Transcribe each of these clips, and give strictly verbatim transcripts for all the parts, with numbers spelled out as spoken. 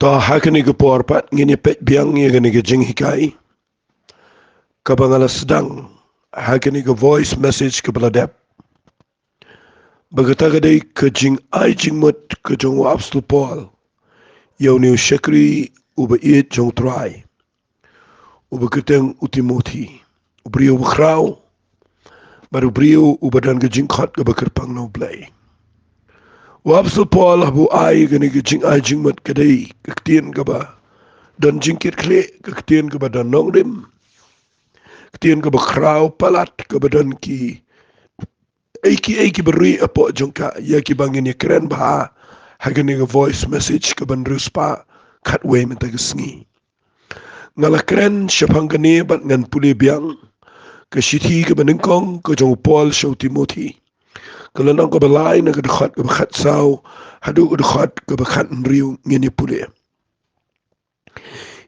Ba ha kane ka por pat ngin ïa peit biang ïa kane ka jinghikai kaba nga la sdang ha kane ka voice message kaba la dep, ba kata ka dei ka jingai jingmut ka jong u Apostol Paul ïa une u shakri uba ïeit jong u Trai, uba kyrteng u Timothi, u briew uba khraw bad u briew uba don ka jingkhot kaba kyrpang na U Blei. U Apostol Paul haba u ai kane ka jingai jingmut ka dei ka ktien kaba don jingkitkhlieh, ka ktien kaba don nongrim, ktien kaba khraw palat, kaba don kiei kiei kiba rieh hapoh jong ka, ïa kiba ngin ïa kren bha ha kane ka voice message kaban riewspah khatwei mynta ka sngi. Nga la kren shaphang kane bad ngan pule biang. Ka shithi kaba nyngkong ka jong u Paul sha u Timothi, ka lynnong kaba lai, na ka dkhot kaba khatsaw haduh ka dkhot kaba khathynriew, ngin ïa pule.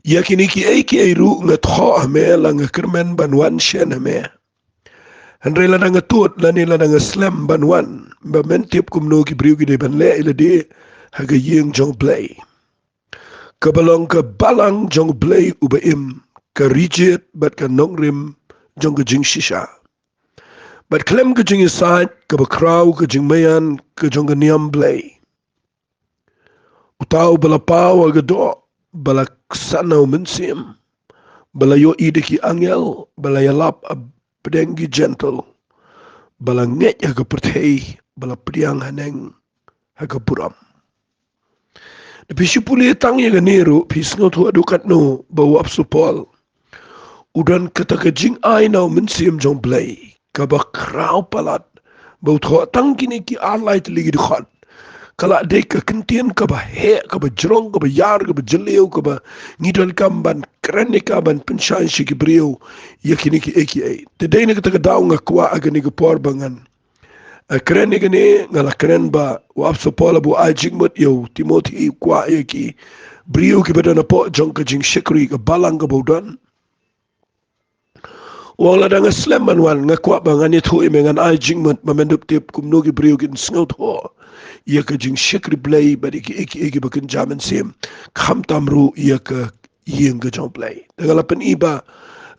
Ïa kine kiei kiei ruh nga thoh ha me, la nga kyrmen ban wan shen ha me. Hynrei lada nga tud lane lada nga slem ban wan, ba men tip kumno ki briew ki dei ban leh ïa lade ha ka ïing jong U Blei, kaba long ka balang jong U Blei uba im, ka rijied bad ka nongrim jong ka jingshisha, bad khlem ka jingïasaid kaba khraw ka jingmaïan ka jong ka niam Blei. Uta uba la paw ha ka doh, ba la ksan ha u Mynsiem, ba la ïohi da ki angel, ba la ïalap hapdeng ki jentil, ba la ngeit ha ka pyrthei, ba la pdiang haneng ha ka burom. Da phi shu pule tang ïa kane ruh phi sngewthuh haduh katno ba u Apostol Paul u don kata ka jingai na u Mynsiem jong U Blei kaba khraw palat, ba u thoh tang kine ki ar lai tylli ki dkhot. Ka la dei ka kyntien kaba heh, kaba jrong, kaba ïar, kaba jylliew, kaba ngi donkam ban kren ïa ka, ban pynshai sha ki briew ïa kine kiei kiei. Te dei na kata ka daw nga kwah ha kane ka por ba ngan, eh, kren ïa kane, nga la kren ba u Apostol Paul haba u ai jingmut ïa u Timothi, u kwah ïa ki briew kiba don hapoh jong ka jingshakri, ka balang kaba u don. U ong, lada nga slem ban wan, nga kwah ba ngan ïathuh ïa me, ngan ai jingmut ba men dup tip kumno ki briew kin sngewthuh ïa ka jingshakri Blei bad ïa kiei kiei kiba kynja mynsiem khamtam ruh ïa ka ïing ka jong U Blei. Te nga la pyni ba,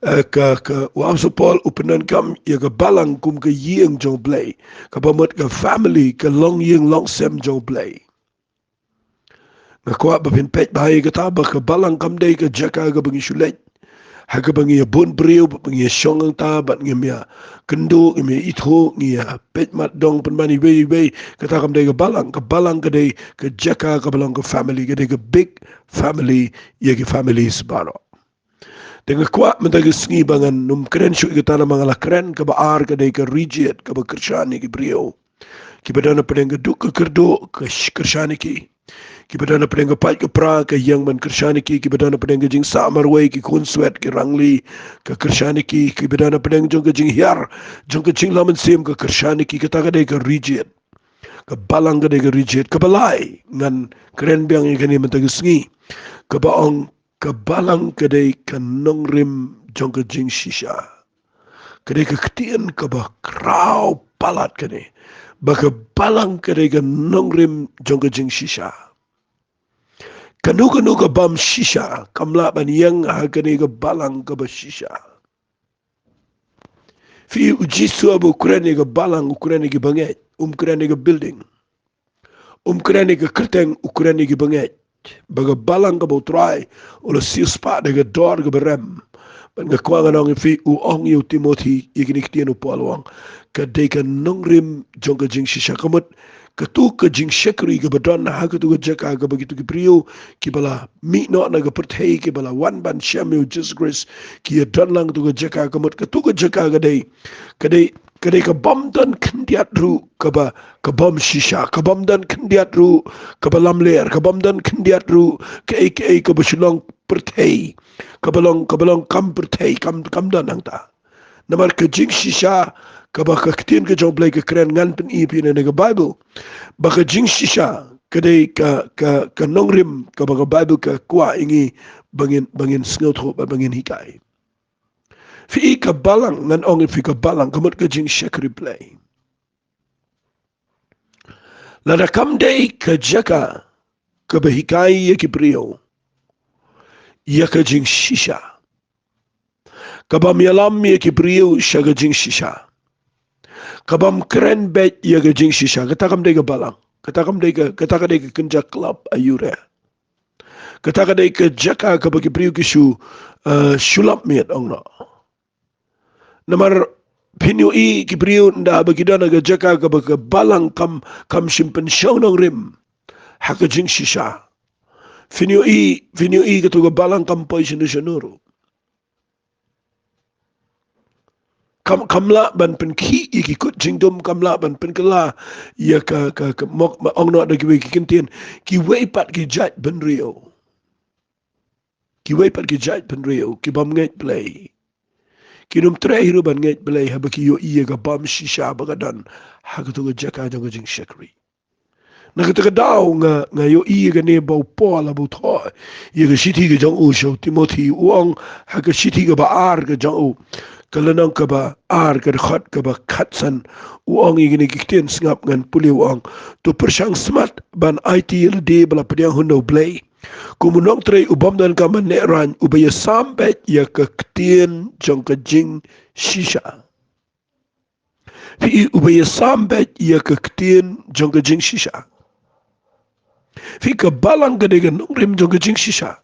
eh, ka, ka, u Apostol Paul u pyndonkam ïa ka balang kum ka ïing jong U Blei, kaba mut ka family, ka longïing longsem jong U Blei. Nga kwah ba phin peit bha ïa kata, ba ka balang kam dei ka jaka kaba ngi shu leit ha kaba ngi ïa bun briew, ba ngi ïa shong hangta, bad ngim ïa kynduh, ngim ïa ithuh, ngi ïa peit mat dong pynban iwei iwei. Kata kam dei ka balang. Ka balang ka dei ka jaka kaba long ka family, ka dei ka big family ïa ki families baroh. Te nga kwah mynta ka sngi ba ngan ym kren shuh ïa kata, namar nga la kren kaba ar, ka dei ka rijied kaba kyrshan ïa ki briew kiba don hapdeng ka duk ka kyrduh, ka sh-, kyrshan ïa ki. Kiba don hapdeng ka pait ka pra, ka ïeng ban kyrshan ïa ki. Kiba don hapdeng ka jingsah marwei, ki khunswet, ki rangli, ka kyrshan ïa ki. Kiba don hapdeng jong ka jinghiar jong ka jinglong mynsiem, ka kyrshan ïa ki. Kata ka dei ka rijied. Ka balang ka dei ka rijied. Kaba lai, ngan kren biang ïa kane mynta ka sngi, kaba ong ka balang ka dei ka nongrim jong ka jingshisha. Ka dei ka ktien kaba khraw palat kane, ba ka balang ka dei ka nongrim jong ka jingshisha. Kano kano ka bym shisha kam lah ban ïeng ha kane ka balang kaba shisha. Phi, u Jisu haba u kren ïa ka balang, u kren ïa ki bangeit, um kren ïa ka building. Um kren ïa ka kyrteng, u kren ïa ki bangeit. Ba ka balang kaba u Trai u la siewspah da ka dor kaba rem. Bad nga kwah ngan ong ïa phi, u ong ïa u Timothi ïa kine ki ktien, u Paul u ong, ka dei ka nongrim jong ka jingshisha. Ka mut, katu ka jingshakri kaba don ha katu ka jaka kaba kitu ki briew kiba la mih noh na ka pyrthei, kiba la wan ban shem ïa u Jisu Khrist, ki ïa don lang katu ka jaka. Ka mut katu ka jaka ka dei, ka dei, ka dei ka bym don khyndiat ruh kaba, ka bym shisha, ka bym don khyndiat ruh kaba lamler, ka bym don khyndiat ruh kaei kaei kaba shu long pyrthei, kaba long, kaba long kam pyrthei, kam, kam don hangta. Namar ka jingshisha kaba ka ktien ka jong U Blei ka kren, ngan pyni ïa phi na ka Baibl, ba ka jingshisha ka dei ka, ka, ka nongrim kaba ka Baibl ka kwah ïa ngi ba ngin, ba ngin sngewthuh bad ba ngin hikai. Phi, ka balang, ngan ong ïa phi, ka balang ka mut ka jingshakri Blei. Lada kam dei ka jaka kaba hikai ïa ki briew, ïa ka jingshisha. Ka bym ïalam ïa ki briew sha ka jingshisha. Ka bym kren beit ïa ka jingshisha. Kata kam dei ka balang. Kata kam dei ka, kata ka dei ka kynja club aïu re. Kata ka dei ka jaka kaba ki briew ki shu, eh, shu lap miet ong noh. Namar phin ïohi ki briew ynda ba ki don ha ka jaka kaba ka balang kam, kam shym pynshong nongrim ha ka jingshisha. Phin ïohi, phin ïohi kato ka balang kam poi shano shano ruh. Kam, kam lah ban pynkhih ïa ki kut jingdum, kam lah ban pynkylla ïa ka, ka, ka mok, ma ong noh da kiwei ki ktien, kiwei pat ki jait bynriew. Kiwei pat ki jait bynriew, ki bym ngeit Blei. Kin ym treh hi ruh ban ngeit Blei haba ki ïohi ïa ka bym shisha ba ka don ha kato ka jaka jong ka jingshakri. Na kata ka daw nga, nga ïohi ïa kane ba u Paul haba u thoh ïa ka shithi ka jong u sha u Timothi, u ong ha ka shithi kaba ar ka jong u, ka lynnong kaba ar, ka dkhot kaba khatsan, u ong ïa kine ki ktien, sngap ngan pule, u ong: To pyrshang smat ban aiti ïa lade ba la pdiang hun da U Blei, kum u nongtrei u bym donkam ban lehraiñ, uba ïasam beit ïa ka ktien jong ka jingshisha. Phi, uba ïasam beit ïa ka ktien jong ka jingshisha. Phi, ka balang ka dei ka nongrim jong ka jingshisha.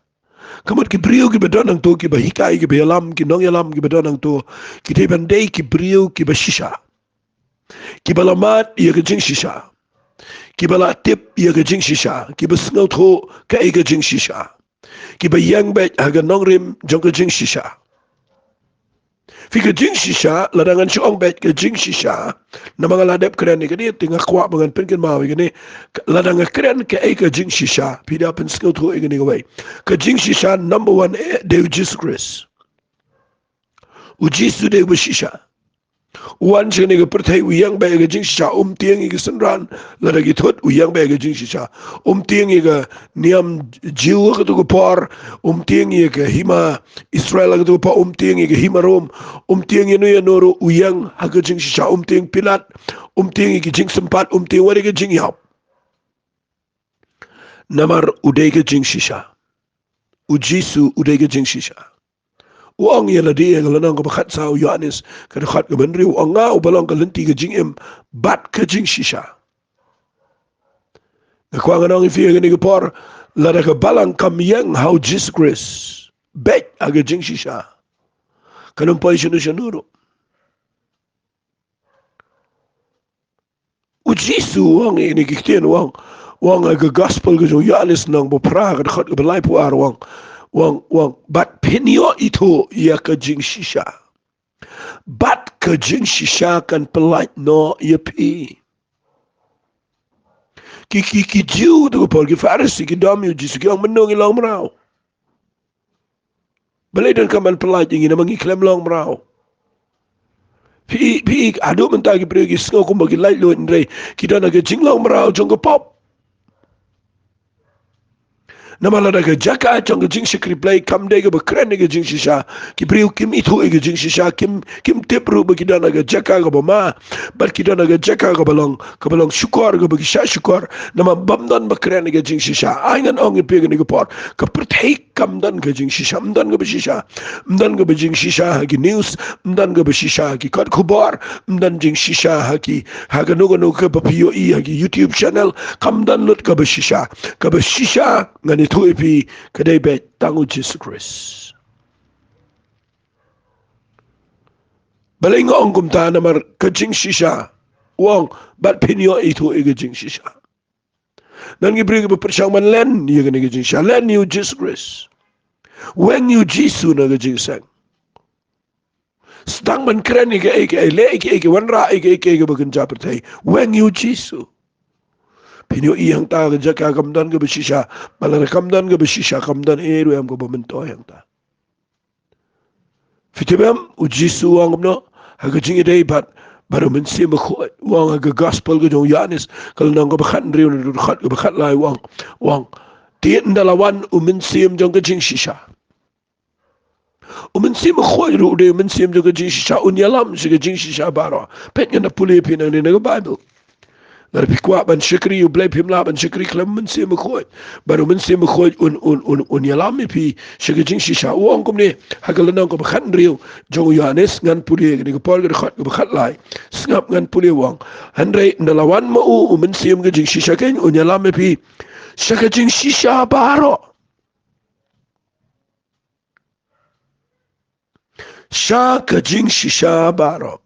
Ka mut ki briew kiba don hangto, kiba hikai, kiba ïalam, ki nongïalam kiba don hangto, ki dei ban dei ki briew kiba shisha. Kiba la mad ïa ka jingshisha. Kiba la tip ïa ka jingshisha. Kiba sngewthuh kaei ka jingshisha. Kiba ïeng beit ha ka nongrim jong ka jingshisha. Phi, ka jingshisha, lada ngan shu ong beit ka jingshisha, namar nga la dep kren ïa kane, te nga kwah ba ngan pynkynmaw ïa kane. Lada nga kren kaei ka jingshisha, phi da pynsngewthuh ïa kane kawei. Ka jingshisha number one, eh, dei U Jisu Khrist. U Jisu dei uba shisha. U wan sha kane ka pyrthei, u ïeng beit ha ka jingshisha, um tieng ïa ki synran, lada ki thut, u ïeng beit ha ka jingshisha. Um tieng ïa ka niam Jiw ha kato ka por, um tieng ïa ka hima Israel ha kato ka por, um tieng ïa ka hima Rom, um tieng ïano ïano ruh, u ïeng ha ka jingshisha, um tieng Pilat, um tieng ïa ki jingsympat, um tieng wat ïa ka jingïap. Namar u dei ka jingshisha. U Jisu u dei ka jingshisha. U ong ïa lade ha ka lynnong kaba khatsaw u Ïoannis, ka dkhot kaba hynriew, u ong: Nga uba long ka lynti ka jingim bad ka jingshisha. Nga kwah ngan ong ïa phi ha kane ka por, lada ka balang kam ïeng ha U Jisu Khrist beit ha ka jingshisha, kan ym poi shano shano ruh. U Jisu u ong ïa kine ki ktien, u ong, u ong ha ka gospel ka jong u Ïoannis lynnong ba phra, ka dkhot kaba laiphew ar, u ong, u ong, u ong: Bad phin ïoh ithuh ïa ka jingshisha, bad ka jingshisha kan pyllait noh ïa phi. Ki, ki, ki Jiw ha kato ka por, ki Pharisi, ki dom ïa U Jisu, ki ong: Mynno ngin long mraw? Balei donkam ban pyllait ïa ngi, namar ngi khlem long mraw? Phi, phi, haduh mynta ki briew ki sngew kumba ki laitluid, hynrei ki don ha ka jinglong mraw jong ka pop. Namar lada ka jaka jong ka jingshakri Blei kam dei kaba kren ïa ka jingshisha, ki briew kim ithuh ïa ka jingshisha, kim, kim tip ruh ba ki don ha ka jaka kaba ma, bad ki don ha ka jaka kaba long, kaba long shukor, kaba ki shah shukor. Namar bym don ba kren ïa ka jingshisha. Ai ngan ong ïa phi ha kane ka por, ka pyrthei kam don ka jingshisha, ym don kaba shisha. Ym don kaba jingshisha ha ki news, ym don kaba shisha ha ki kot khubor, ym don jingshisha ha ki, ha kano kano kaba phi ïohi ha ki YouTube channel, kam don lut kaba shisha. Kaba shisha, ngan ïathuh ïa phi, ka dei beit tang U Jisu Khrist. Balei nga ong kumta? Namar ka jingshisha, u ong, bad phin ïoh ithuh ïa ka jingshisha. Don ki briew kiba pyrshang ban len ïa kane ka jingshisha. Len ïa U Jisu Khrist. Weng ïa U Jisu na ka jingseng. Sdang ban kren ïa kaei kaei, leh ïa kaei kaei, wanrah ïa kaei kaei kaba kynja pyrthei. Weng ïa U Jisu. Phin ïohi hangta ka jaka kam don kaba shisha. Bad lada kam don kaba shisha, kam don ei ruh em kaba myntoi hangta. Phi tip em, U Jisu u ong kumno ha ka jingïadei bad, bad U Mynsiem Bakhuid? U ong ha ka gospel ka jong u Ïoannis, ka lynnong kaba khathynriew, na ka dkhot kaba khatlai, u ong, u ong: Te ynda la wan U Mynsiem jong ka jingshisha. U Mynsiem Bakhuid ruh u dei U Mynsiem jong ka jingshisha, un ïalam sha ka jingshisha baroh. Peit, ngan da pule ïa phi nangne na ka Baibl. Lada phi kwah ban shakri ïa U Blei, phim lah ban shakri khlem Mynsiem Bakhuid. Bad U Mynsiem Bakhuid un, un, un, un ïalam ïa phi sha ka jingshisha. U ong kumne ha ka lynnong kaba khathynriew jong u Ïoannis, ngan pule kane ka por, ka dkhot kaba khatlai. Sngap, ngan pule, u ong: Hynrei ynda la wan ma u, u Mynsiem ka jingshisha keiñ, un ïalam ïa phi sha ka jingshisha baroh. Sha ka jingshisha baroh.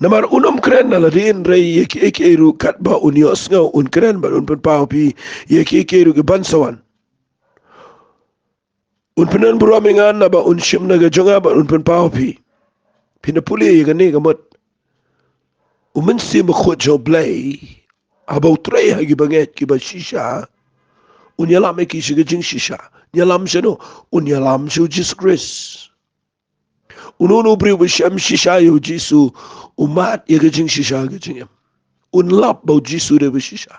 Namar un ym kren na lade, hynrei ïa kiei kiei ruh katba un ïohsngew un kren, bad un pynpaw ïa phi ïa kiei kiei ruh kiban sa wan. Un pyndon burom ïa nga, naba un shim na ka jong nga bad un pynpaw ïa phi. Phin da pule ïa kane ka mut, U Mynsiem Bakhuid jong U Blei, haba u trei ha ki bangeit kiba shisha, un ïalam ïa ki sha ka jingshisha. Un ïalam shano? Un ïalam sha U Jisu Khrist. Uno uno u briew uba shem shisha ïa U Jisu, u mad ïa ka jingshisha ha ka jingim. Un lap ba U Jisu u dei uba shisha.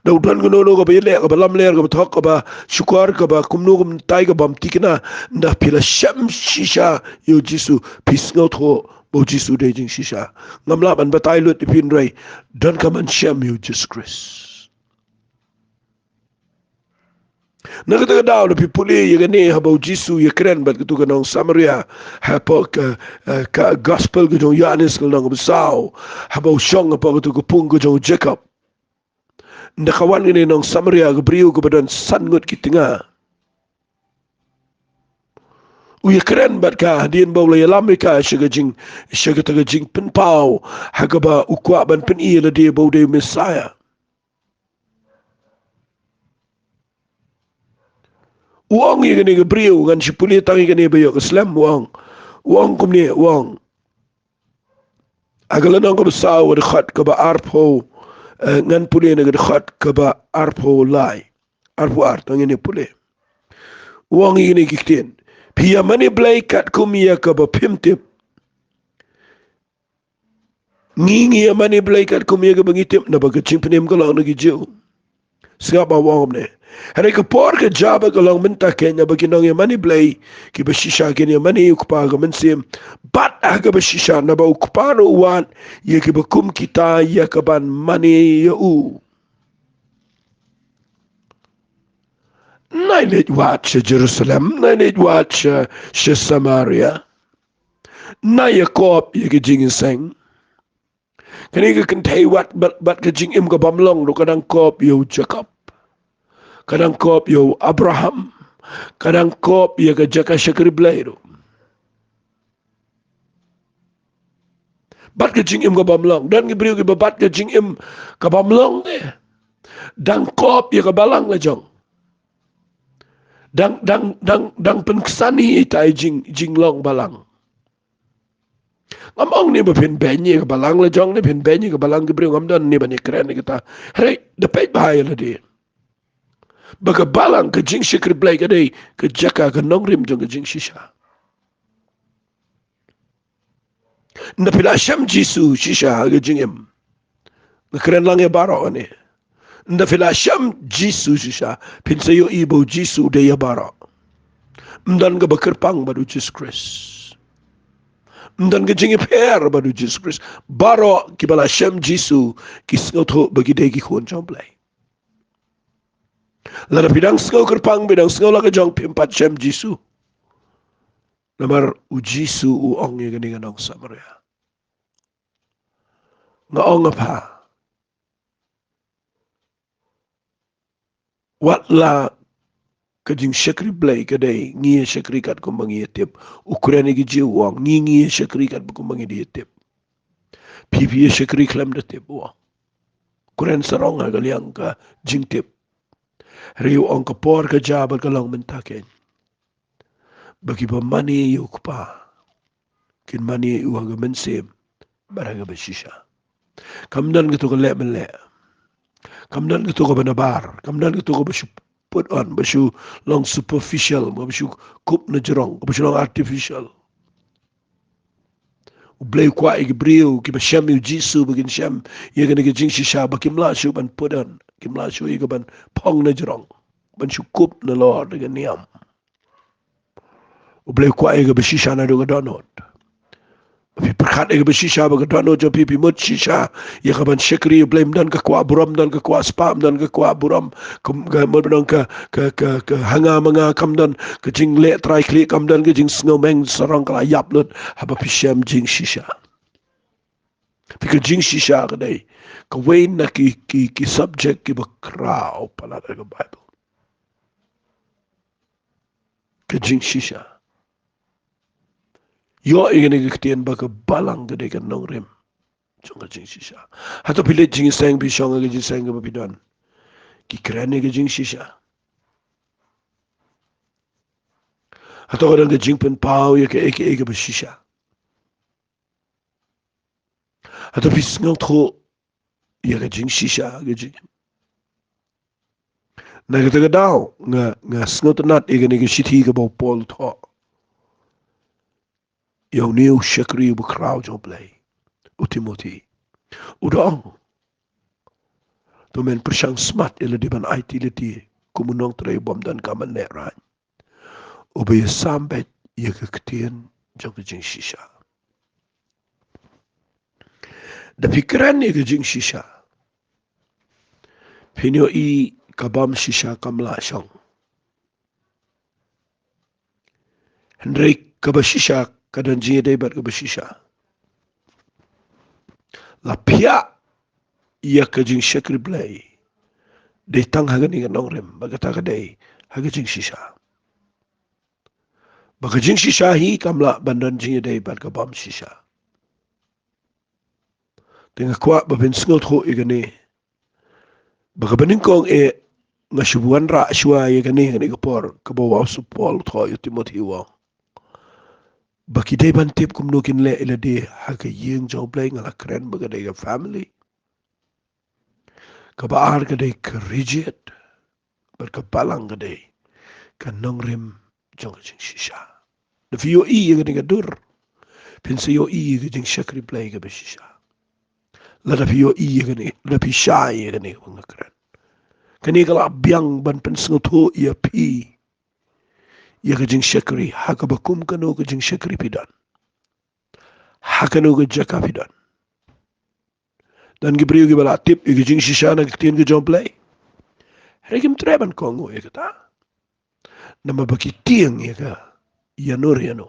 Da u don kano kano kaba ïaleh, kaba lamler, kaba thok, kaba shukor, kaba kumno kumtai, kaba ym thikna, ynda phi la shem shisha ïa U Jisu, phi sngewthuh ba U Jisu u dei jingshisha. Ngam lah ban batai lut ïa phi, hynrei donkam ban shem ïa U Jisu Khrist. Na kata ka daw, lada phi pule ïa kane, haba U Jisu u ïakren bad katu ka nong Samaria hapoh ka, eh, ka gospel ka jong u Ïoannis, ka lynnong kaba saw, haba u shong hapoh katu ka pung ka jong u Jakob. Ynda ka wan kane ka nong Samaria, ka briew kaba don san ngut ki tnga, u ïakren bad ka hadien ba u la ïalam ïa ka sha ka jing, sha kata ka jingpynpaw ha kaba u kwah ban pyni ïa lade ba u dei u Messaïah. U ong ïa kane ka briew, ngan shu pule tang ïa kane ba ïoh ka slem, u ong. U ong kumne, u ong. Ha ka lynnong kaba saw, ka dkhot kaba arphew, eh, ngan pule na ka dkhot kaba arphew lai. Arphew ar, tang ïa kane pule. U ong ïa kine ki ktien: Phi ïa mane Blei katkum ïa kaba phim tip. Ngi, ngi ïa mane Blei katkum ïa kaba ngi tip, naba ka jingpynim ka long na ki Jiw. Sngap ba u ong kumne: Hynrei ka por ka jia bad ka long mynta keiñ, naba ki nong ïa mane Blei kiba shisha kin ïa mane ïa u Kpa ha ka mynsiem bad ha kaba shisha, naba u Kpa ruh u wad ïa kiba kum kita ïa kaban mane ïa u. Nai leit wad sha Jerusalem, nai leit wad sha, sha Samaria. Nai ïa kop ïa ka jingïaseng. Kane ka kynthei wat bad, bad ka jingim ka bym long ruh, ka dang kop ïa u Jakob. Ka dang kop ïa u Abraham. Ka dang kop ïa ka jaka shakri Blei ruh. Bad ka jingim ka bym long. Don ki briew kiba bad ka jingim ka bym long, eh, dang kop ïa ka balang la jong. Dang, dang, dang, dang pynksan hi ïa ita i jing, jinglong balang. Ngam ong ne ba phin beiñ ïa ka balang la jong, ne phin beiñ ïa ka balang ki briew, ngam don ne ban ïakren ïa kata. Hynrei da peit bha ïa lade ba ka balang, ka jingshakri Blei, ka dei ka jaka, ka nongrim jong ka jingshisha. Ynda phi la shem Jisu shisha ha ka jingim, nga kren lang ïa baroh ne. Ynda phi la shem Jisu shisha, phin sa ïohi ba u Jisu u dei ïa baroh. Ym don kaba kyrpang bad u Jisu Khrist. Ym don ka jingïapher bad u Jisu Khrist. Baroh kiba la shem Jisu ki sngewthuh ba ki dei ki khun jong u Blei. Lada phi dang sngew kyrpang, phi dang sngew la ka jong, phim pat shem Jisu. Namar u Jisu u ong ïa kane ka nong Samaria. Nga ong ïa pha, wat la ka jingshakri Blei ka dei ngi ïa shakri katkum ba ngi ïa tip. U kren ïa ki Jiw, u ong, ngi, ngi ïa shakri katkum ba ngi ïa tip. Phi, phi ïa shakri khlem da tip, u ong. Kren sarong ha ka liang ka jingtip. Hynrei u ong ka por ka jia bad ka long mynta keiñ ba kiba mane ïa u Kpa kin mane ïa u ha ka mynsiem bad ha kaba shisha. Kam don kato ka leh mynleh. Kam don kato kaba nabar. Kam don kato kaba shu put on, ba shu long superficial, ba shu kup na jrong, ba shu long artificial. U Blei u kwah ïa ki briew kiba shem ïa u Jisu ba kin shem ïa kane ka jingshisha, ba kim lah shuh ban put on, kim lah shuh ïa ka ban phong na jrong, ban shu kup nalor da ka niam. U Blei u kwah ïa kaba shisha naduh ka dohnud. Phi pyrkhat ïa kaba shisha ba ka dohnud jong phi, phi mut shisha ïa ka ban shakri ïa u Blei, ym don ka kwah burom, ym don ka kwah spah, ym don ka kwah burom, kum ka mut ba don ka, ka, ka, ka ha nga ma nga, kam don ka jingleh trai khlieh, kam don ka jingsngewmeng sarong, ka la ïap lut haba phi shem jingshisha. Phi, ka jingshisha ka dei kawei na ki, ki, ki subject kiba khraw palat ha ka Bible. Ka jingshisha. Ïoh ïa kane ka ktien ba ka balang ka dei ka nongrim jong ka jingshisha. Hato phi leit jingïaseng, phi shong ha ka jingïaseng kaba phi don, ki kren ïa ka jingshisha? Hato ka don ka jingpynpaw ïa kaei kaei kaba shisha? Hato phi sngewthuh ïa ka jingshisha ka jing? Na kata ka daw nga, nga sngewtynnat ïa kane ka shithi kaba u Paul u thoh ïa une u shakri uba khraw jong u Blei, u Timothi. U da ong, to men pyrshang smat ïa lade ban aiti lade kum u nongtrei bym don kaba lehraiñ, uba ïasam beit ïa ka ktien jong ka jingshisha. Da phi kren ïa ka jingshisha, phin ïohi ka bym shisha kam lah shong. Hynrei kaba shisha ka don jingïadei bad kaba shisha. La phiah ïa ka jingshakri Blei dei tang ha kane ka nongrim, ba kata ka dei ha ka jingshisha. Ba ka jingshisha hi kam lah ban don jingïadei bad ka bym shisha. Te nga kwah ba phin sngewthuh ïa kane, ba kaba nyngkong eh nga shu wanrah shuwa ïa kane, kane ka por kaba u Apostol Paul u thoh ïa u Timothi, u ong ba ki dei ban tip kumno kin leh ïa lade ha ka ïing jong u Blei. Nga la kren ba ka dei ka family. Kaba ar ka dei ka ri jied, bad ka balang ka dei ka nongrim jong ka jingshisha. Da phi ïohi ïa kane ka dur, phin sa ïohi ïa ka jingshakri Blei kaba shisha. Lada phi ïohi ïa kane, lada phi shai ïa kane kaba nga kren, kane ka la biang ban pynsngewthuh ïa phi ïa ka jingshakri, ha kaba kum kano ka jingshakri phi don, ha kano ka jaka phi don. Don ki briew kiba la tip ïa ka jingshisha na ka ktien ka jong u Blei, hynrei kim treh ban kohnguh ïa kata. Namar ba ki tieng ïa ka ïano re ïano.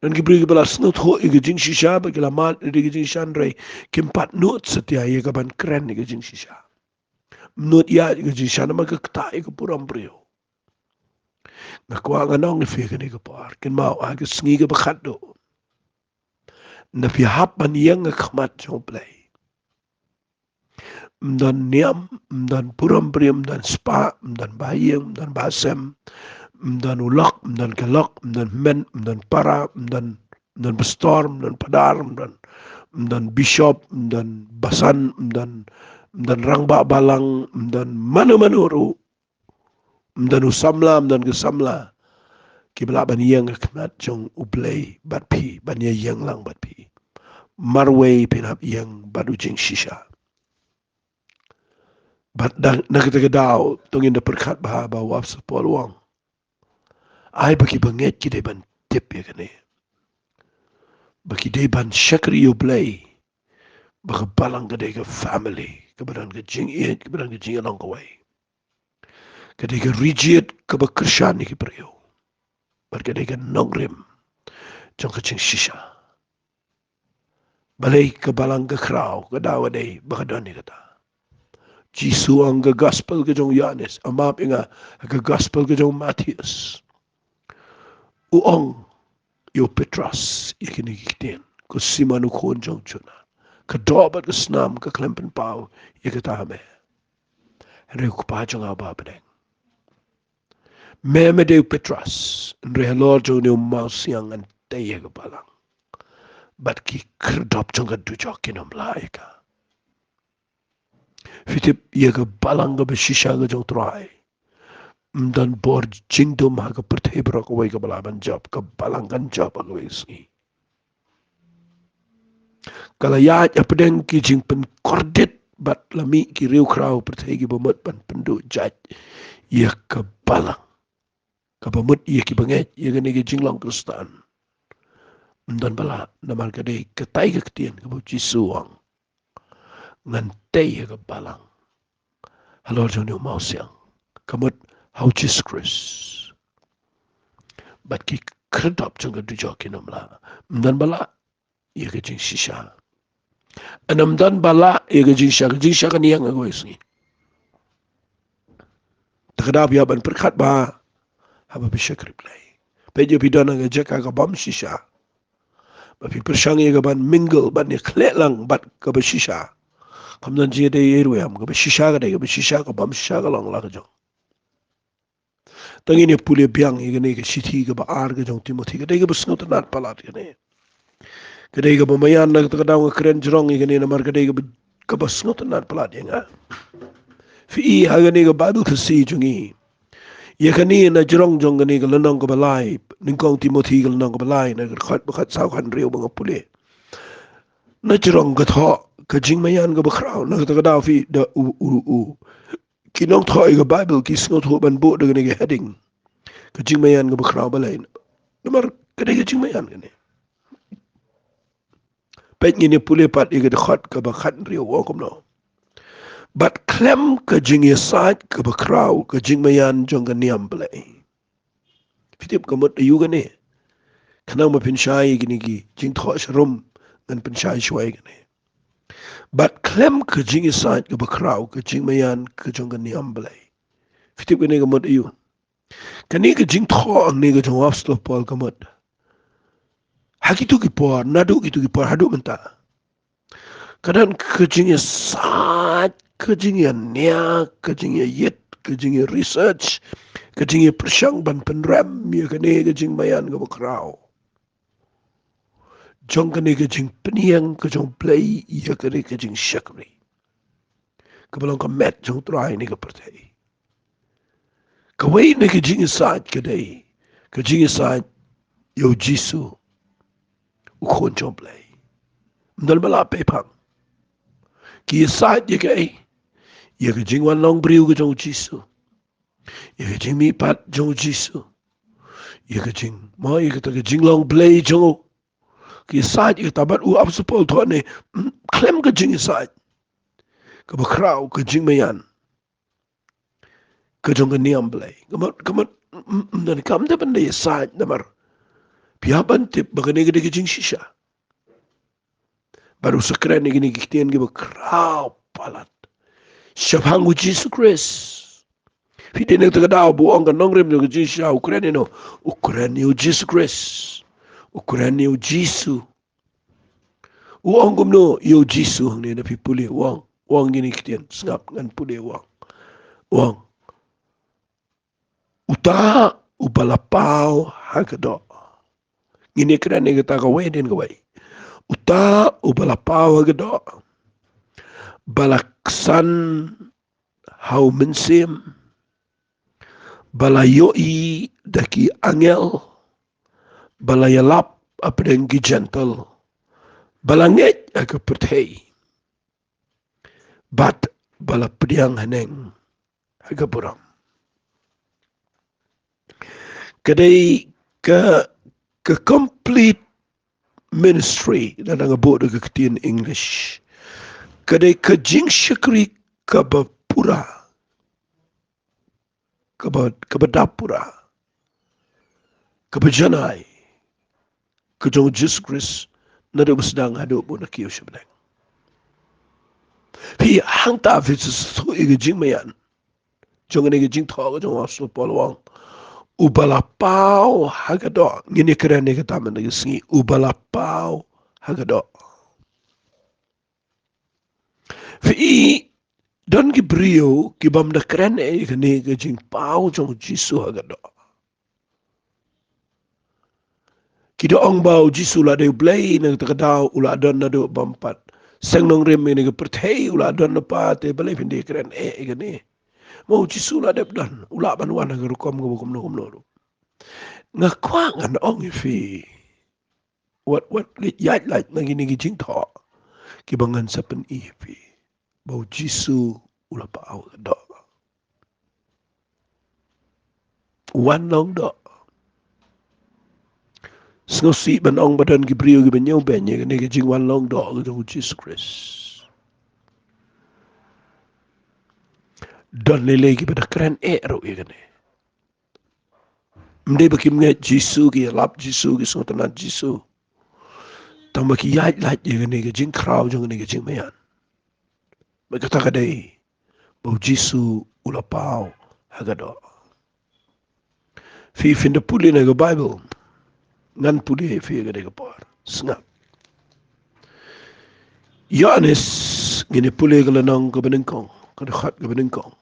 Don ki briew kiba la sngewthuh ïa ka jingshisha, ba ki la mad ïa ka jingshisha, hynrei kim pat nud satia ïa ka ban kren ïa ka jingshisha. Nud ïa ka jingshisha namar ka ktah ïa ka burom briew. Nga kwah ngan ong ïa phi kane ka por, kynmaw, ha ka sngi kaba khatduh, na phi hap ban ïeng ha khmat jong u Blei, ym don niam, ym don burom briew, ym don spah, ym don ba ïing, ym don ba sem, ym don u lok, ym don ka lok, ym don hynmen, ym don para, ym don, ym don pastor, ym don phadar, ym don, ym don bishop, ym don basan, ym don, ym don rangbah balang, ym don mano mano ruh, ym don u samla, ym don ka samla, kiba lah ban ïeng ha khmat jong u Blei bad phi, ban ïa ïeng lang bad phi. Marwei phin hap ïeng bad u jingshisha. Bad na kata ka daw to ngin da pyrkhat bha ba u Apostol Paul u ong, ai ba ki bangeit ki dei ban tip ïa kane, ba ki dei ban shakri ïa u Blei, ba ka balang ka dei ka family kaba don ka jingïeit, kaba don ka jingïalong kawei. Ka dei ka ri jied kaba kyrshan ïa ki briew, bad ka dei ka nongrim jong ka jingshisha. Balei ka balang ka khraw, ka daw ka dei ba ka don ïa kata. Jisu ong ha ka gospel ka jong u Ïoannis, a map ïa nga, ha ka gospel ka jong u Mathaios, u ong ïa u Petros ïa kine ki ktien, ko Simon u khun jong u Jona, ka doh bad ka snam ka khlem pynpaw ïa kata ha me, hynrei u Kpa jong nga uba ha bneng. Me, me dei u Petros, hynrei halor jong une u mawsiang ngan tei ïa ka balang, bad ki khyrdop jong ka dujok kin ym lah ïa ka. Phi tip, ïa ka balang kaba shisha ka jong u Trai, ym don bor jingdum ha ka pyrthei baroh kawei kaba lah ban jop, ka balang kan jop ha kawei ka sngi. Ka la ïaid hapdeng ki jingpynkordit bad la mih ki riewkhraw pyrthei kiba mut ban pynduh jait ïa ka balang, kaba mut ïa ki bangeit ïa kane ka jinglong Khristan. Ym don ba lah, namar ka dei katai ka ktien kaba u Jisu u ong, ngan tei ha ka balang halor jong une u mawsiang, ka mut ha u Jisu Khrist. Bad ki khyrdop jong ka dujok kin ym lah. Ym don ba lah ïa ka jingshisha. Ym don ba lah ïa ka jingshisha, ka jingshisha kan ïeng ha kawei ka sngi. Te ka daw phi hap ban pyrkhat bha haba phi shakri Blei. Peit ïa phi don ha ka jaka ka bym shisha, ba phi pyrshang ïa ka ban mingle, ban ïakhleh lang bad kaba shisha. Kam don jingïadei ei ruh em, kaba shisha ka dei kaba shisha, ka bym shisha ka long la ka jong. Te ngin ïa pule biang ïa kane ka shithi kaba ar ka jong u Timothi, ka dei kaba sngewtynnat palat kane. Ka dei kaba maïan, na kata ka daw nga kren jrong ïa kane namar ka dei kaba, kaba sngewtynnat palat ïa nga. Phi i ha kane ka Baibl Khasi jong ngi, ïa kane na jrong jong kane ka lynnong kaba lai, nyngkong Timothi ka lynnong kaba lai, na ka dkhot ba khatsaw khathynriew ba nga pule. Na jrong ka thoh ka jingmaïan kaba khraw, na kata ka daw phi da u, u, u ki nongthoh ïa ka Baibl ki sngewthuh ban buh da kane ka heading, ka jingmaïan kaba khraw balei. Namar ka dei ka jingmaïan kane. Peit ngin ïa pule pat ïa ka dkhot kaba khathynriew, u ong kumno: Bad khlem ka jingïasaid kaba khraw, ka jingmaïan jong ka niam Blei. Phi tip ka mut aïu kane? Khnang ba phin shai ïa kine ki jingthoh sharum, ngan pynshai shuwa ïa kane. Bad khlem ka jingïasaid kaba khraw, ka jingmaïan ka jong ka niam Blei. Phi tip kane ka mut aïu? Kane ka jingthoh hangne ka jong u Apostol Paul ka mut ha kito ki por, naduh kito ki por haduh mynta, ka don ka jingïasaid, ka jingïania, ka jingïaid, ka jingïaresearch, ka jingïapyrshang ban pynrem ïa kane ka jingmaïan kaba khraw jong kane ka jingpynïeng ka jong u Blei ïa kane ka jingshakri kaba long ka met jong u Trai ne ka pyrthei. Kawei na ka jingïasaid ka dei ka jingïasaid ïa u Jisu, u Khun jong u Blei. Ym don ba lah pei pang. Ki ïasaid ïa kaei? Ïa ka jingwan long briew ka jong u Jisu, ïa ka jingmihpat jong u Jisu, ïa ka jing, mo, ïa kata ka jinglong Blei jong u. Ki ïasaid ïa kata, bad u Apostol Paul u thoh ne, mm, khlem ka jingïasaid kaba khraw, ka jingmaïan ka jong ka niam Blei. Ka mut, ka mut, mm, mm, don kam dei ban da ïasaid namar phi hap ban tip ba kane ka dei ka jingshisha. Bad u sa kren ïa kine ki ktien kiba khraw palat shaphang u Jisu Khrist. Phi dei na kata ka daw ba u ong ka nongrim jong ka jingshisha, u kren ïano? U kren ïa u Jisu Khrist. U kren ïa u Jisu. U ong kumno ïa u Jisu hangne? Na phi pule, u ong, u ong kine ki ktien, sngap ngan pule, u ong. U ong: Uta uba la paw ha ka doh. Ngin ïa kren ïa kata kawei hadien kawei. Uta uba la paw ha ka doh, ba la ksan ha u mynsiem, ba la ïohi da ki angel, ba la ïalap hapdeng ki jentil, ba la ngeit ha ka pyrthei, bad ba la pdiang haneng ha ka burom. Ka dei ka, ka complete ministry, lada nga buh da ka ktien English, ka dei ka jingshakri kaba pura, kaba, kaba dap pura, kaba janai ka jong u Jisu Khrist, naduh ba sdang haduh ba un da kiew sha bneng. Phi, hangta phi sngewthuh ïa ka jingmaïan jong kane ka jingthoh ka jong u Apostol Paul, u ong: Uba la paw ha ka doh. Ngin ïa kren ïa kata mynta ka sngi, uba la paw ha ka doh. Phi i, don ki briew ki bym da kren ei ïa kane ka jingpaw jong u Jisu ha ka doh. Ki da ong ba u Jisu u la dei u Blei, na kata ka daw u la don naduh bym pat seng nongrim ïa kane ka pyrthei, u la don lypa, te balei phin da kren ei ïa kane? Mo, u Jisu u la dep don, u lah ban wan ha ka rukom kaba kumno kumno ruh. Nga kwah ngan ong ïa phi, wat, wat leit ïaid lait na kine ki jingthoh kiba ngan sa pyni ïa phi ba u Jisu u la paw ha ka doh. U wan long doh. Sngewsih ban ong ba don ki briew kiba ñiewbeiñ ïa kane ka jingwan long doh ka jong u Jisu Khrist. Don lei lei kiba da kren eh ruh ïa kane. Ym dei ba kim ngeit Jisu, ki ïalap Jisu, ki sngewtynnat Jisu, tang ba ki ïaid lait ïa kane ka jingkhraw jong kane ka jingmaïan. Bad kata ka dei ba u Jisu u la paw ha ka doh. Phi, phin da pule na ka Baibl. Ngan pule ïa phi ha kane ka por. Sngap. Ïoannis, ngin ïa pule ka lynnong kaba nyngkong, ka dkhot kaba nyngkong.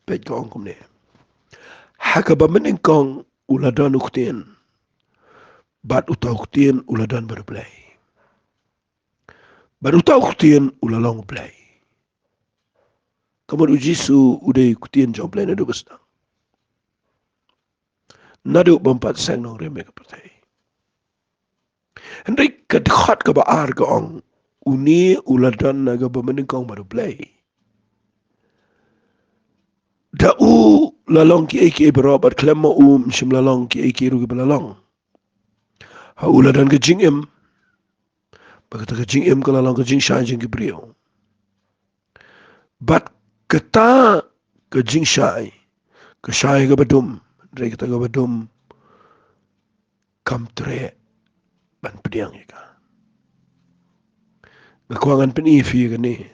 Peit ka ong kumne: Ha kaba nyngkong u la don u Ktien, bad uta u Ktien u la don bad u Blei, bad uta u Ktien u la long u Blei. Ka mut u Jisu u dei u Ktien jong u Blei naduh ba sdang, naduh bym pat seng nongrim ïa ka pyrthei. Hynrei ka dkhot kaba ar ka ong, une u la don na kaba nyngkong bad u Blei. Da u la long kiei kiei baroh, bad khlem ma u ym shym la long kiei kiei ruh kiba la long. Ha u la don ka jingim, bad kata ka jingim ka la long ka jingshai jong ki briew. Bad kata ka jingshai ka shai kaba dum, hynrei kata kaba dum kam treh ban pdiang ïa ka. Nga kwah ngan pyni ïa phi kane,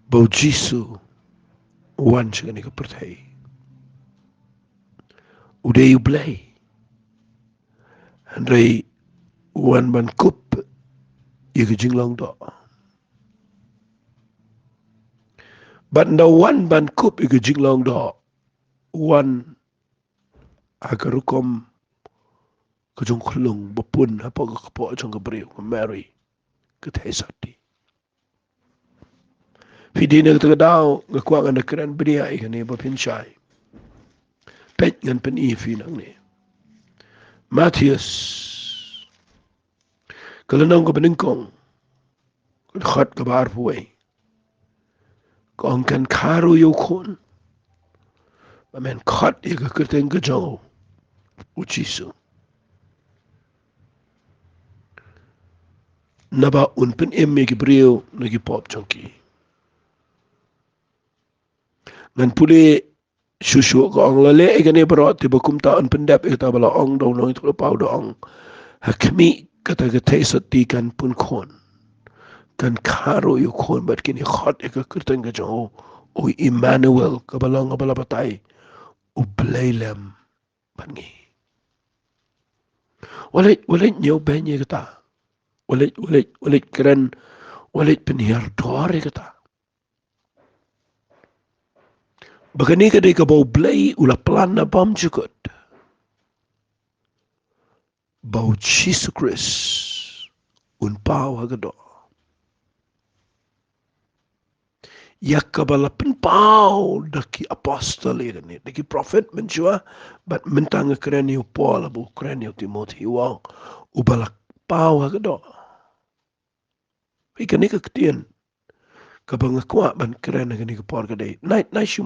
ba u Jisu u wan sha kane ka pyrthei. U dei u Blei, hynrei u wan ban kup ïa ka jinglong doh. Bad ynda u wan ban kup ïa ka jinglong doh, u wan ha ka rukom ka jong u khyllung ba pun hapoh ka kpoh jong ka briew, ka Mary, ka theisotti. Phi dei na kata ka daw, nga kwah ngan da kren bniah ïa kane ba phin shai. Peit, ngan pyni ïa phi nangne. Mathaios, ka lynnong kaba nyngkong, ka dkhot kaba arphew wei, ka ong: Kan kha ruh ïa u khun ba men khot ïa ka kyrteng ka jong u, u Jisu, naba un pynim ïa ki briew na ki pop jong ki. Ngan pule shuh shuh, ka ong: La leh ïa kane baroh, te ba kumta yn pyndep ïa kata ba la ong da u nongïathuhlypa, u da ong: Ha khmih, kata ka theisotti kan pun khun, kan kha ruh ïa u khun, bad kin ïa khot ïa ka kyrteng ka jong u, u Immanuel, kaba long kaba la batai, U Blei lem bad ngi. Wat leit, wat leit ñiewbeiñ ïa kata. Wat leit, wat leit, wat leit kren, wat leit pynhiar dor ïa kata, ba kane ka dei kaba U Blei u la plan na bymjukut, ba u Jisu Khrist un paw ha ka doh. Ïa kaba la pynpaw da ki apostol ïa kane, da ki prophet mynshuwa, bad mynta nga kren ïa u Paul, bad u kren ïa u Timothy, u ong, uba la paw ha ka doh. Ïa kane ka ktien kaba nga kwah ban kren ha kane ka por ka dei, nai, nai shu,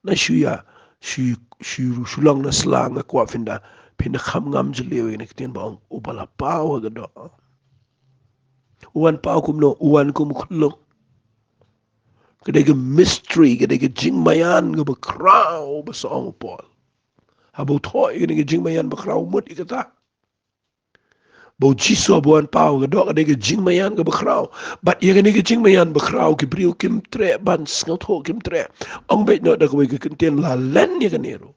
nai shu ïa, shu, shu, shu long na sla, nga kwah phin da, phin da kham ngam jylliew ïa kane ka ktien ba ong, uba la paw ha ka doh. U wan paw kumno? U wan kum u khyllung. Ka dei ka mystery, ka dei ka jingmaïan kaba khraw, ba sa ong u Paul. Haba u thoh ïa kane ka jingmaïan bakhraw, mut ïa kata ba u Jisu haba u wan paw ha ka doh, ka dei ka jingmaïan kaba khraw. Bad ïa kane ka jingmaïan bakhraw ki briew kim treh ban sngewthuh, kim treh. Ong beit noh da kawei ka kyntien, la len ïa kane ruh,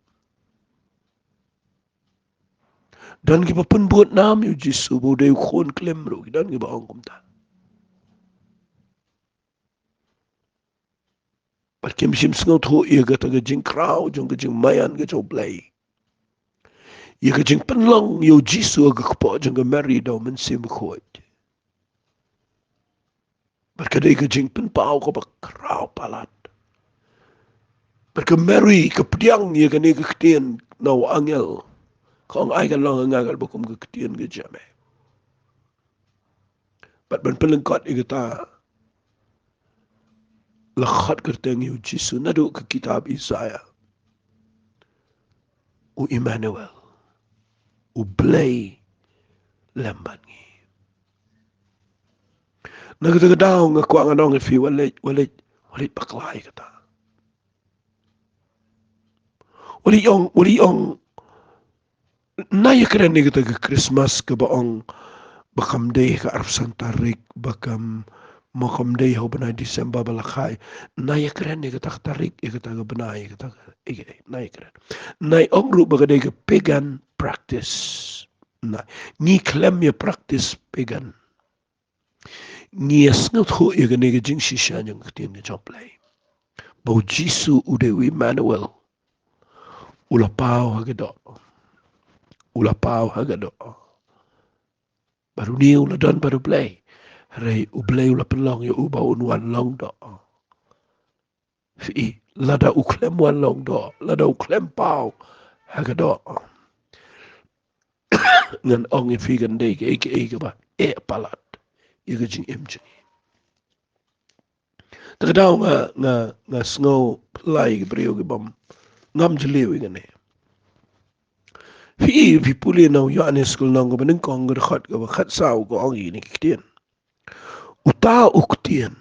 don kiba pynbud nam ïa u Jisu ba u dei u khun klim ruh, ki don kiba ong kumta. Bad kim shym sngewthuh ïa kata ka jingkhraw jong ka jingmaïan ka jong U Blei, ïa ka jingpynlong ïa u Jisu ha ka kpoh jong ka Mary da U Mynsiem Bakhuid. Bad ka dei ka jingpynpaw kaba khraw palat. Bad ka Mary ka pdiang ïa kane ka ktien na u angel, ka ong, ai kan long ha nga katba kum ka ktien ka jong me. Bad ban pynlyngkot ïa kata, la khot kyrteng ïa u Jisu naduh ka kitab Isaiah. u Emmanuel, u Blei lem bad ngi. Na kata ka daw nga kwah ngan ong ïa phi, wat leit, wat leit, wat leit bakla ïa kata. Wat leit ong, wat leit ong, na ïakren ïa kata ka Christmas kaba ong ba kam dei ha ka arphew san tarik, ba kam, mo kam dei ha u bnai December ba la kha. Na ïakren ïa kata ka tarik, ïa kata ka bnai, ïa kata ka, ïa, ïa, na ïakren. Na ïa ong ruh ba ka dei ka pagan practice. Na, ngi khlem ïa practice pagan. Ngi ïa sngewthuh ïa kane ka jingshisha jong ka ktien ka jong U Blei, ba U Jisu u dei u Emmanuel. U la paw ha ka doh. U la paw ha ka doh. Bad une u la don bad U Blei. Hynrei U Blei u la pynlong ïa u ba un wan long doh. Phi, lada u khlem wan long doh, lada u khlem paw ha ka doh, ngan ong ïa phi, kan dei kaei kaei kaba eh palat ïa ka jingim jong ngi. Te ka daw nga, nga, nga sngew pynlait ïa ki briew kibym ngam jylliew ïa kane. Phi, phi pule na u Ïoannis ka lynnong kaba nyngkong, ka dkhot kaba khatsaw, ka ong ïa kine ki ktien: Uta u Ktien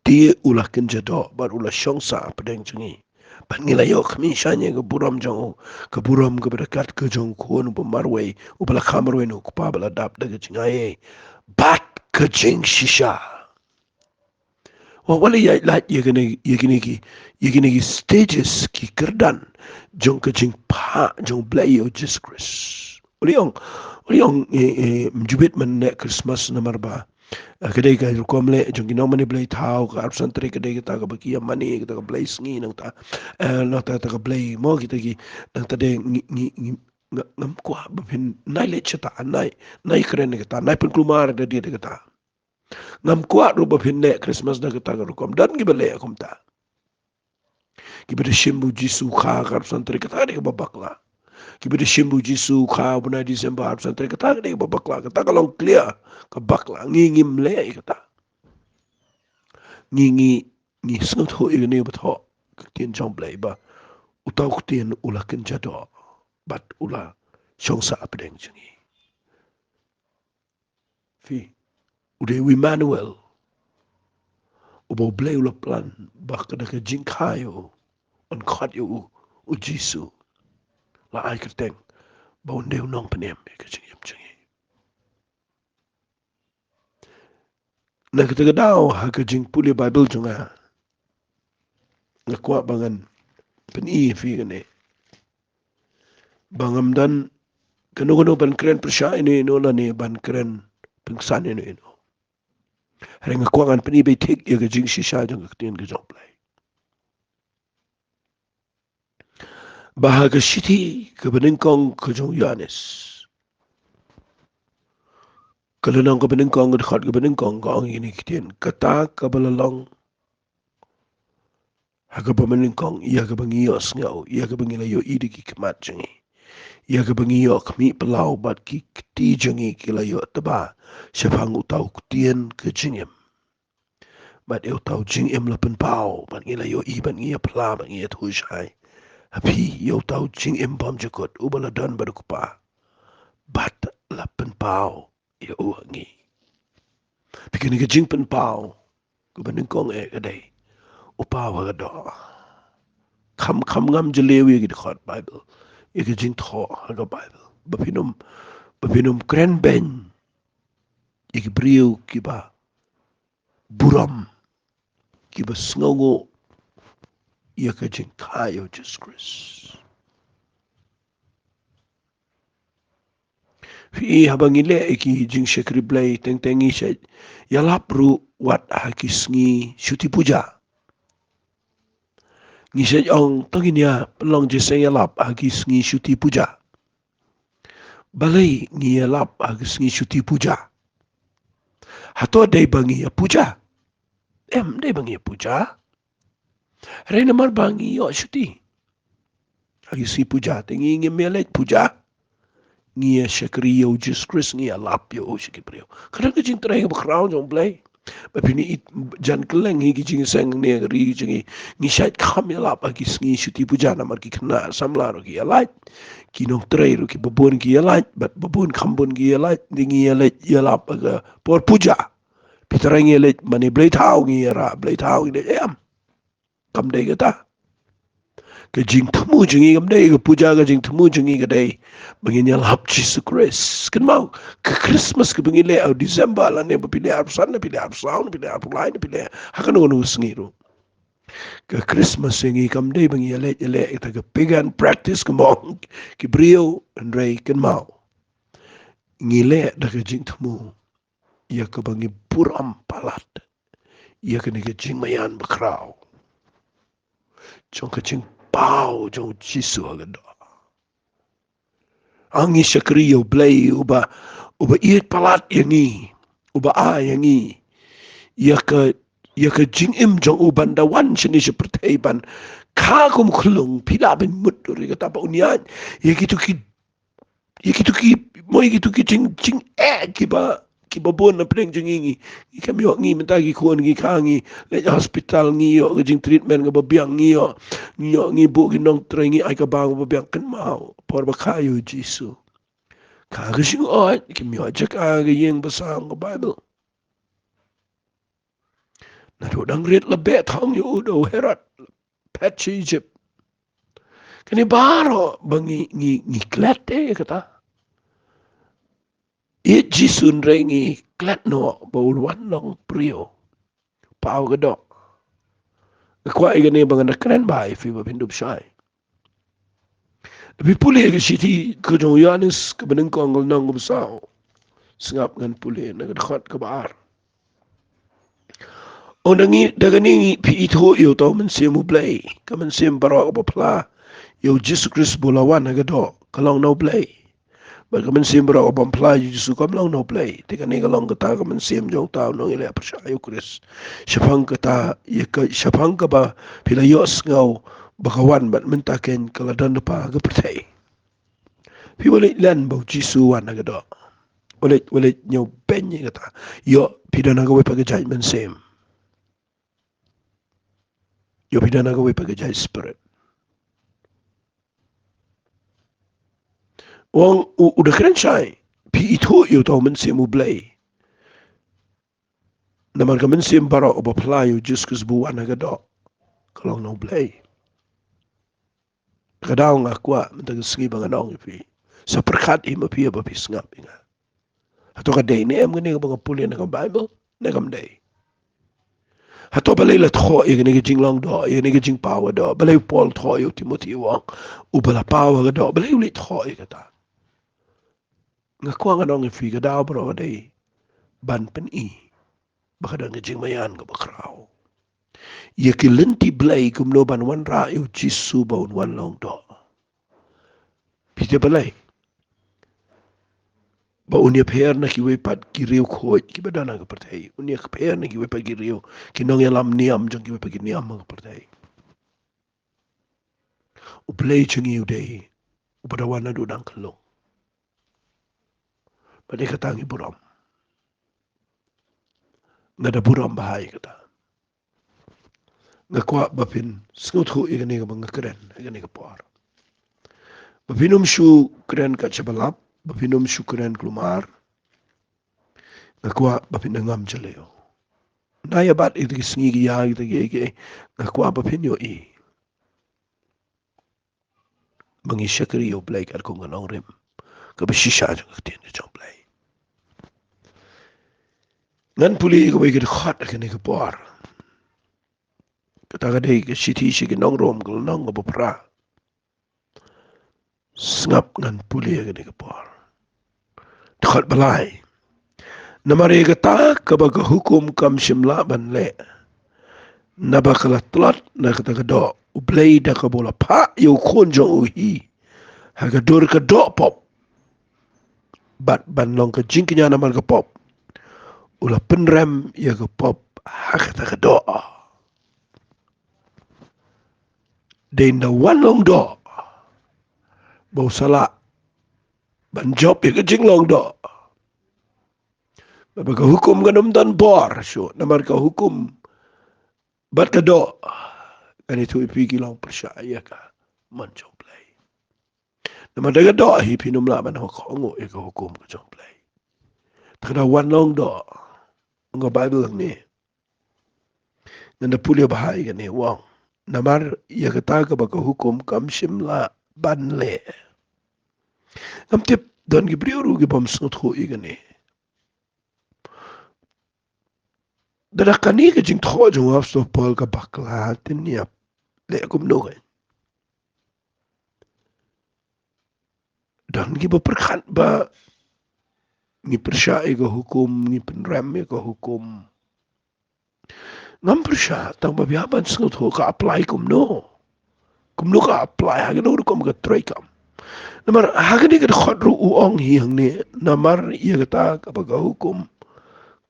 te u la kynja doh bad u la shong sah hapdeng jong ngi. Bad ngi la ïoh khmih shane ïa ka burom jong u, ka burom kaba da kat ka jong u Khun uba marwei, uba la kha marwei na u Kpa ba la dap da ka jingaiei bad ka jingshisha. Wat, wat la ïa lait ïa kine, ïa kine ki, ïa kine ki stages, ki kyrdan jong ka jingphah jong U Blei ïa u Jisu Khrist. Wat la ong, wat la ong, eh, eh, mynjubit mynne Christmas namar ba, eh, ka dei ka rukom leh jong ki nongmane blei thaw, ka arphew san tarik ka dei kata kaba ki ïa mane, kata ka blei sngi, nangta, eh, nangta, kata ka blei, mo, kita ki, nangta dei ngi, ngi, ngi, nga, ngam kwah ba phin nai leit shata, nai, nai kren kata, nai pynkulmar da dei da kata. Ngam kwah ruh ba phin leh Christmas da kata ka rukom. Don kiba leh kumta. Kiba da shim ba u Jisu u kha ka arphew san tarik, kata ka dei kaba bakla. Kiba da shim ba u Jisu u kha u bnai December arphew san tarik, kata ka dei kaba bakla. Kata ka long clear ka bakla. Ngi ngim leh ïa kata. Ngi, ngi, ngi sngewthuh ïa kane ba thoh ka ktien jong U Blei ba uta u Ktien u la kynja doh bad u la shong sah hapdeng jong ngi. Phi, u dei u Emmanuel, uba U Blei u la plan ba ka da ka jingkha ïa u, un khot ïa u, u Jisu. La ai kyrteng ba un dei u nongpynim ïa ka jingim jong ngi. Na kata ka daw, ha ka jingpule Baibl jong nga, nga kwah ba ngan pyni ïa phi kane, ba ngam don kano kano ban kren pyrshah ino ino lane ban kren pynksan ino ino. Hynrei nga kwah ngan pyni beit thik ïa ka jingshisha jong ka ktien ka jong U Blei. Ba ha ka shithi kaba nyngkong ka jong u Ïoannis, ka lynnong kaba nyngkong, ka dkhot kaba nyngkong, ka ong ïa kine ki ktien: Kata kaba la long ha kaba mynnyngkong, ïa kaba ngi ïohsngew, ïa kaba ngi la ïohi da ki khmat jong ngi, ïa kaba ngi ïoh khmih phyllaw bad ki kti jong ngi ki la ïoh tba shaphang uta u ktien ka jingim. Bad ïa uta u jingim la pynpaw, bad ngi la ïohi, bad ngi ïa phla, bad ngi ïathuh shai ha phi ïa uta u jingim bymjukut uba la don bad u Kpa, bad la pynpaw ïa u ha ngi. Phi, kane ka jingpynpaw kaba nyngkong eh ka dei u paw ha ka doh. Kham, kham ngam jylliew ïa ki dkhot Baibl, ïa ki jingthoh ha ka Baibl, ba phin ym, ba phin ym kren beiñ ïa ki briew kiba burom, kiba sngewnguh ïa ka jingkha ïa u Jisu Khrist. Phi, haba ngi leh ïa ki jingshakri Blei, teng teng ngi shait ïalap ruh wat ha ki sngi shuti puja. Ngi shait ong, to ngin ïa pynlong jingïaseng ïalap ha ki sngi shuti puja. Balei ngi ïalap ha ki sngi shuti puja? Hato dei ba ngi ïa puja? Em, dei ba ngi ïa puja. Hynrei namar ba ngi ïoh shuti ha ki sngi puja, te ngi ngim ïa leit puja. Ngi ïa shakri ïa u Jisu Khrist, ngi ïalap ïa u sha ki briew. Ka don ka jingtrei kaba khraw jong u Blei. Ba phin ïohi jan kylleng hi ki jingïaseng ne ka ri jong ngi, ngi shait kham ïalap ha ki sngi Chuti Puja namar ki khynnah samla ruh ki ïalait, ki nongtrei ruh kiba bun ki ïalait, bad ba bun kham bun ki ïalait, te ngi ïalait ïalap ha ka por puja. Phi tharai ngi ïalait mane blei thaw ngi ïarap, blei thaw ngi leit, em. Kam dei kata. Ka jingthmu jong ngi kam dei ka puja, ka jingthmu jong ngi ka dei ba ngin ïalap Jisu Khrist. Kynmaw, ka Christmas kaba ngi leh ha u December lane ba phi leh arphew san, phi leh arphew saw, phi leh arphew lai, phi leh ha kano kano ka sngi ruh. Ka Christmas jong ngi kam dei ba ngi ïaleh ïaleh ïa kata ka pagan practice, kumba ong ki briew, hynrei kynmaw, ngi leh da ka jingthmu ïa kaba ngi burom palat ïa kane ka jingmaïan bakhraw jong ka jingpaw jong u Jisu ha ka doh. Ngi shakri ïa u Blei uba, uba ïeit palat ïa ngi, uba ai ïa ngi ïa ka, ïa ka jingim jong u ban da wan shane sha pyrthei ban kha kum u khyllung. Phi lah ban mut dur ïa kata ba un ïaid ïa kito ki, ïa kito ki, mo ïa kito ki jing, jingeh kiba, kiba bun na pdeng jong ngi. Ngi, ngi kam ïoh, ngi mynta ki khun ngi kha, ngi leit hospital, ngi ïoh ka jingtreatment kaba biang, ngi ïoh, ngi ïoh, ngi buh ki nongtrei, ngi ai ka bam kaba biang. Kynmaw, por ba kha ïa u Jisu, kha ka jingaiñ, kim ïoh jaka ha ka ïing basah, ong ka Baibl. Naduh dang rit la beh thong ïa u da u Herod, phet sha Egypt. Kane baroh ba ngi, ngi, ngi klet ïa kata. Ïeit Jisu, hynrei ngi klet noh ba un wan long briew, paw ka doh. Nga kwah ïa kane ba ngan da kren bha ïa phi ba phin dup shai. Da phi pule ka shithi ka jong u Ïoannis kaba nyngkong, ka lynnong kaba saw. Sngap, ngan pule na ka dkhot kaba ar. Ong, da ngi, da kane ngi, phi ithuh ïa uta u Mynsiem u Blei, ka mynsiem baroh kaba phla ïa u Jisu Khrist ba u la wan ha ka doh ka long na u Blei. Bad ka mynsiem baroh kaba phla ïa u Jisu kam long na u Blei. Te kane ka long kata ka mynsiem jong uta u nongïaleh pyrshah ïa u Khrist. Shaphang kata, ïa ka, shaphang kaba phi la ïohsngew ba ka wan, bad mynta keiñ ka la don lypa ha ka pyrthei. Phi, wat leit len ba u Jisu u wan ha ka doh. Wat leit, wat leit ñiew beiñ ïa kata. Ïoh phi don ha kawei pat ka jait mynsiem. Ïoh phi don ha kawei pat ka jait spirit. Ong u, u da kren shai, phi ithuh ïa uta u Mynsiem u Blei. Namar ka mynsiem baroh uba phla ïa u Jisu Khrist ba u wan ha ka doh ka long na u Blei. Ka daw nga kwah mynta ka sngi ba ngan ong ïa phi, sa pyrkhat hi ma phi haba phi sngap ïa nga. Hato ka dei ne em kane kaba nga pule na ka Baibl, ne kam dei? Hato balei la thoh ïa kane ka jinglong doh, ïa kane ka jingpaw ka doh? Balei u Paul thoh ïa u Timothi u ong uba la paw ha ka doh? Balei u leit thoh ïa kata? Nga kwah ngan ong ïa phi, ka daw baroh ka dei ban pyni ba ka don ka jingmaïan kaba khraw ïa ki lynti Blei, kumno ban wanrah ïa u Jisu ba un wan long doh. Phi tip balei? Ba un ïapher na kiwei pat ki riew khuid kiba don ha ka pyrthei. Un ïapher na kiwei pat ki riew, ki nongïalam niam jong kiwei pat ki niam ha ka pyrthei. U Blei jong ngi u dei uba da wan naduh dang khyllung. Bad ïa kata ngi burom. Nga da burom bha ïa kata. Nga kwah ba phin sngewthuh ïa kane kaba nga kren ha kane ka por. Ba phin ym shu kren kat shaba lap, ba phin ym shu kren kulmar. Nga kwah ba phin da ngam jylliew. Na ïa bad ïa kita ki sngi ki ïa kita ki, ki, nga kwah ba phin ïohi ba ngi shakri ïa u Blei katkum ka nongrim kaba shisha jong ka ktien jong u Blei. Ngan pule ïa kawei ka dkhot ha kane ka por. Kata ka dei ka shithi sha ki nong Rom, ka lynnong kaba phra. Sngap, ngan pule ïa kane ka por. Dkhot ba lai. Namar ïa kata kaba ka hukum kam shym lah ban leh, naba ka la tlot na kata ka doh, u Blei da kaba u la phah ïa u Khun jong u hi ha ka dur ka doh pop, bad ban long ka jingkñia namar ka pop, u la pynrem ïa ka pop ha kata ka doh. Dei na wan long doh ba u sa lah ban jop ïa ka jinglong doh. Ba ka hukum kan ym don bor shuh, namar ka hukum bad ka doh kan ïathuh ïa phi ki long pyrshah ïa ka mon jong U Blei. Namar da ka doh hi phin ym lah ban hok hok ïa ka hukum ka jong U Blei. Te ka da wan long doh. Ong ka Baibl hangne. Ngan da pule bha ïa kane, u ong. Namar ïa kata kaba ka hukum kam shym lah ban leh. Ngam tip don ki briew ruh ki bym sngewthuh ïa kane. Da da kane ka jingthoh jong u Apostol Paul ka bakla, te ngi ïa leh kumno kein. Don kiba pyrkhat ba ngi pyrshah ïa ka hukum, ngi pynrem ïa ka hukum. Ngam pyrshah, tang ba phi hap ban sngewthuh ka apply kumno. Kumno ka apply ha kano rukom ka treikam. Namar ha kane ka dkhot ruh u ong hi hangne, namar ïa kata kaba ka hukum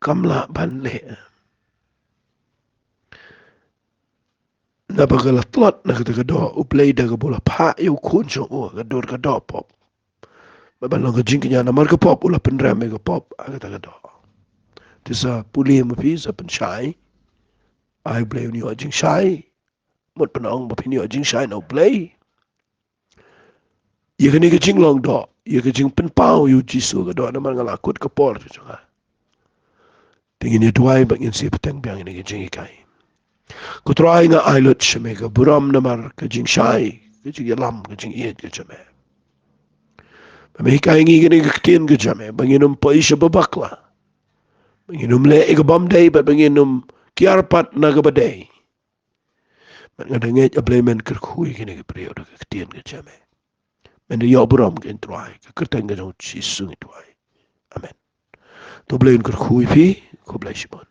kam lah ban leh. Naba ka la tlot na kata ka doh, U Blei da kaba u la phah ïa u Khun jong u ha ka dur ka doh pop. Ba ban long ka jingkñia namar ka pop, u la pynrem ïa ka pop ha kata ka doh. Te sa pule ma phi, sa pynshai. Ai U Blei un ïoh jingshai. Mut pynong ba phin ïoh jingshai na U Blei. Ïa kane ka jinglong doh, ïa ka jingpynpaw ïa U Jisu ha ka doh, namar nga la kut ka por jong nga. Te ngin ïa duwai bad ngin sa bteng biang ïa kane ka jinghikai. Ko Trai, nga ai lut sha me ka burom namar ka jingshai, ka jingïalam, ka jingïeit ka jong me. Ba me hikai ngi kane ka ktien ka jong me, ba ngin ym poi sha ba bakla. Ba ngin ym leh ïa ka bym dei, bad ba ngin ym kiar pat na kaba dei. Bad nga da ngeit, A Blei, men kyrkhu ïa kine ki briew da ka ktien ka jong me. Men da ïoh burom kein Trai, ha ka kyrteng ka jong U Jisu ngi duwai. Amen. To U Blei un kyrkhu ïa phi, khublei shibun.